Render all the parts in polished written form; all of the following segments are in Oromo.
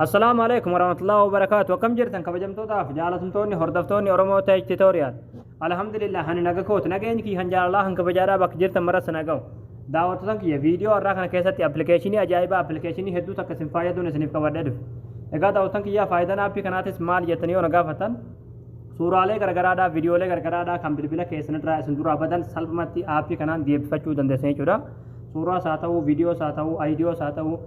Assalaamu alaikum warahmatullahi wabarakaatu. Akkam jirtan kabajamtootaaf jaalatamtoonni hordoftoonni Oromoo Tech Tutorial? Alhamdulillah, ani naga kooti. Nageenyi kiyya kan jaalalaa kan kabajaadhaa bakka jirtan maras na ga'u. Daawwattoota kiyya, viidiyoo har'aa kana keessatti appilikeeshinii ajaa'ibaa, appilikeeshinii hedduu takka isin fayyaduun isiniif qabadhee dhufe. Egaa daawwattoota kiyya, faayidaan aappii kanaatis maal jettanii yoo na gaafatan, suuraalee garagaraadhaa, viidiyoolee garagaraadhaa kan bilbila keessan irraa isin duraa badan salphumatti aappii kanaan deebifachuu dandeessan jechuudha. Suuraas haa ta'u, viidiyoos haa ta'u, ayidiyoos haa ta'u,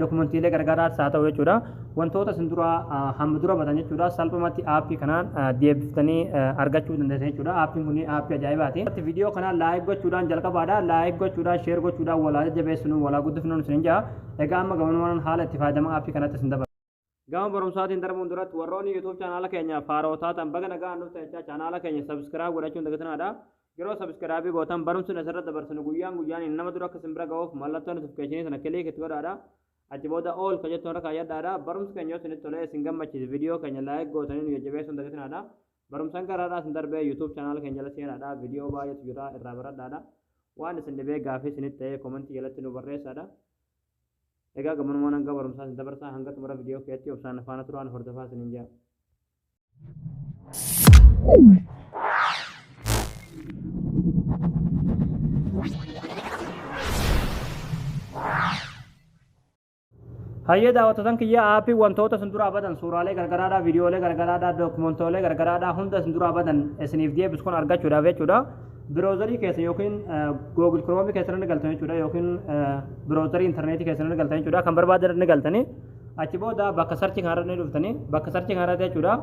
dokumantiilee garagaraas haa ta'u jechuudha. Wantoota isin duraa hamma dura badan jechuudha. Salphumatti aappii kanaan deebiftanii argachuu dandeessan jechuudha. Aappiin kun aappii ajaa'ibaati. Viidiyoo kanaan like gochuudhaan jalqabaadha. Like gochuudhaan, share gochuudhaan walaa jajjabeessinu, walaa guddifnuun isin ja'a. Egaa amma gabanumaan haala itti fayyadama aappii kanatti isin dabala. Gama barumsaatiin darbuun duratti, warroonni YouTube chaanaala keenya haaroo taatan baga nagaan dhuftan jechaa, chaanaala keenya subscribe godhachuun dagatinaadha. Yeroo subscribe gootan barumsi asirra dabarsinu guyyaan guyyaan nama dura akka isin bira ga'uuf mallattoo notification sana click itti godhaadha. Achi booda all ka jettuun irra kaayyadhaadha. Barumsi keenya yoo isinitti tolee isin gammachiise, viidiyoo keenya like gootanii nu jajjabeessuun dagatinaadha. Barumsaan garaadhaa isin darbee YouTube chaanaala keenya jala seenaadha. Viidiyoo baay'eetu jira, irraa baradhaadha. Waan isin dhibee gaafii isinitti ta'ee komentii jalatti nu barreessaadha. Egaa gamanumaan hanga barumsaa isin dabarsaa, hanga xumura viidiyoo keetti obsaan faana turaan hordofaa isiniin jira. Hayyee daawwattoota kiyya, aappii wantoota isin duraa badan, suuraalee garagaraadhaa, viidiyoolee garagaraadhaa, dookumentoolee garagaraadhaa hunda isin duraa badan isiniif deebisu kun argachuudhaaf jechuudha. Browserii keessa yookiin Google Chrome keessa ni galtan jechuudha, yookiin browserii intarneetii keessa ni galtan jechuudha. Kan barbaadan ni galtanii, achi booda bakka searchii kanarra ni dhuftanii, bakka searchii kanarratti jechuudha,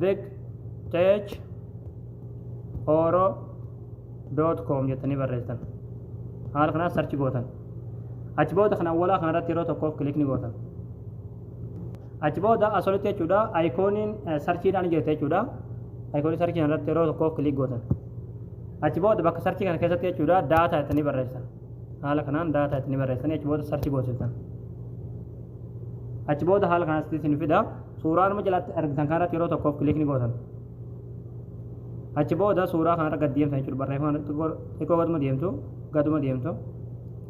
Big Tech Oro.com jettanii barreessitan. Haala kanaan search gootan. Achi booda kan awwalaa kanarratti yeroo tokkoof click ni gootan. Achi booda as olitti jechuudha, iconiin searchiidhaan jirti jechuudha. Iconii searchii kanarratti yeroo tokkoof click gootan. Achi booda bakka searchii kana keessatti jechuudha, data jettanii barreessitan. Haala kanaan data jettanii barreessanii achi booda search goosiftan. Achi booda haala kanaan isin fida. Suuraa arma jalatti argitan kanarratti yeroo tokkoof click ni gootan. Achi booda suuraa kanarra gad deemtan jechuudha. Barreeffama xiqqoo gaduma deemtu, gaduma deemtu,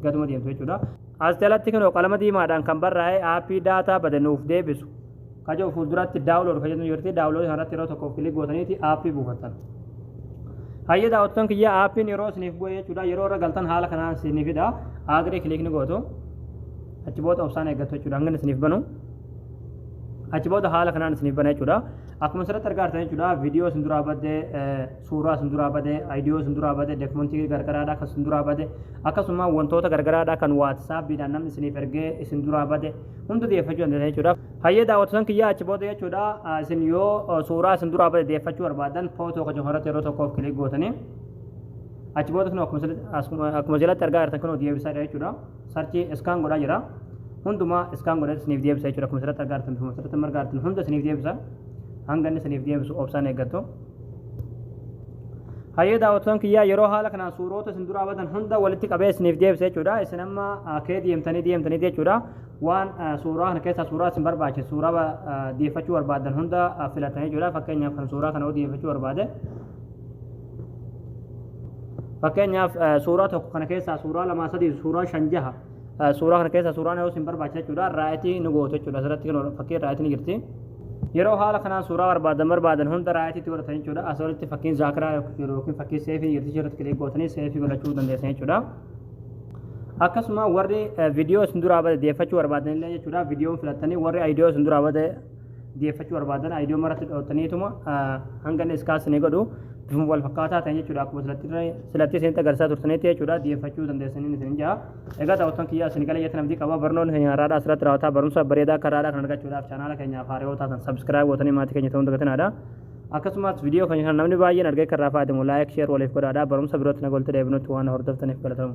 gaduma deemtu jechuudha. As jalatti kunoo qalama diimaadhaan kan barraa'e aappii data bade nuuf deebisu kajoo fuulduratti download kan jedhu jirti. Download kanarratti yeroo tokkoof click gootaniiti aappii buufattan. Hayyee daawwattoon kiyya, aappiin yeroo isiniif bu'e jechuudha, yeroo irra galtan haala kanaan isiniif fida. Agree click ni gootu. Achi booda obsaan eeggattu jechuudha hanga isiniif banu. Achi booda haala kanaan isiniif bana jechuudha. Akkuma asirratti argaa jirtan jechuudha, viidiyoo isin duraa badde, suuraa isin duraa bade, aayidiyoo isin duraa bade, dokumentii gargaraadhaa kan isin duraa bade, akkasuma wantoota gargaraadhaa kan WhatsAppiidhaan namni isiniif ergee isin duraa bade hunda deeffachuu dandeessan jechuudha. Hayyee daawwattoota kiyyaa, achi booda jechuudha, isin yoo suuraa isin duraa bade deeffachuu barbaadan, photo kan irratti yeroo tokkoof click gootanii, achi booda kun akkuma jalatti argaa jirtan kun deebisaadha jechuudha. Search scan godhaa jira. Hundumaa scan godhee isiniif deebisa jechuudha. Akkuma asirratti argaa jirtan, bifuma asirratti argaa jirtan hunda isiniif deebisa. Hanga inni isiniif deebisu obsaan eeggattu. Hayyee daawwattoon kiyyaa, yeroo haala kanaan suuroota isin duraa badan hunda walitti qabee isiniif deebisa jechuudha. Isin amma kee deemtanii deemtanii jechuudha. Waan suuraa kana keessaa suuraa isin barbaachisu, suuraa deeffachuu barbaadan hunda filatanii jechuudha. Fakkeenyaaf kan suuraa kana deeffachuu barbaade. Fakkeenyaaf suuraa tokko kana keessaa, suuraa lamaa, sadii, suuraa shan, jaha, suuraa kana keessaa suuraan yoo isin barbaachisa jechuudha, rightii ni gootu jechuudha. Asirratti fakkii rightii ni jirti. Yeroo haala kanaan suuraa barbaadan barbaadan hunda rightiitti godhatan jechuudha. As olitti fakkiin zaakiraa yookiin fakkii saveii jirti, irratti click gootanii saveii godhachuu dandeessan jechuudha. Akkasuma warri viidiyoo isin duraa bade deeffachuu barbaadan illee jechuudha, viidiyoon filattanii, warri aayidiyoo isin duraa bade deeffachuu barbaadan aayidiyoo maratti dhootaniituma hanga inni scan isinii godhu bifuma wal fakkaataa ta'e jechuudha, akkuma silatti isinitti agarsiisaa turtanitti jechuudha, deeffachuu dandeessaniin isin ja'a. Egaa daawwattoon kiyyaa, isin galee jettan abdii qaba. Barnoonni keenya har'aadhaa asirratti raawwataa. Barumsa bareedaa akka har'aadhaa kan argachuudhaaf chaanaala keenyaaf haaraa taatan subscribe gootanii maatii keenya ta'uun dagatinaadha. Akkasumas viidiyoo keenya kana namni baay'een argee kan irraa fayyadamu like, share waliif godhaadha. Barumsa birootti na golti deebinutti waan hordoftaniif galatooma.